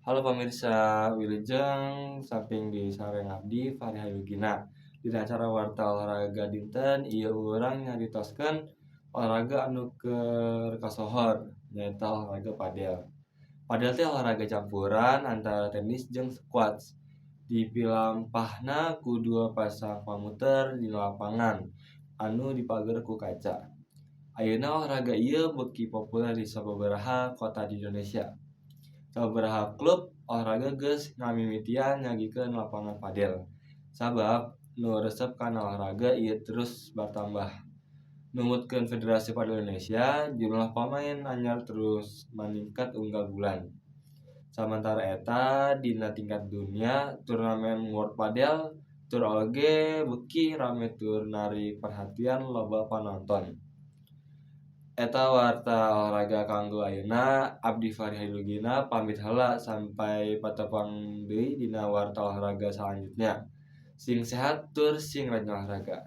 Halo pamirsa, wilujeng samping di sareng abdi Fahri Hayugina. Dina acara Warta Olahraga dinten ieu urang nyaritoskeun olahraga anu keur kasohor, nyaeta olahraga padel. Padel teh olahraga campuran antara tenis jeung squash. Dipilampahna ku dua pasang pamuter dina lapangan anu dipager ku kaca. Ayeuna olahraga ieu beuki populer di sababaraha kota di Indonesia. Sababaraha klub olahraga geus ngamimitian nyagikeun lapangan padel, sabab nu resep kana olahraga ieu terus bartambah. Numutkeun Federasi Padel Indonesia, jumlah pamain anyar terus maningkat unggal bulan. Samantara eta, dina tingkat dunia, turnamen World Padel Tour oge beuki rame tur narik perhatian loba panonton. Eta warta olahraga kanggo ayeuna. Abdi Fahri Hayugina pamit heula, sampai patepang deui dina warta olahraga salanjutna. Sing sehat tur sing rajin olahraga.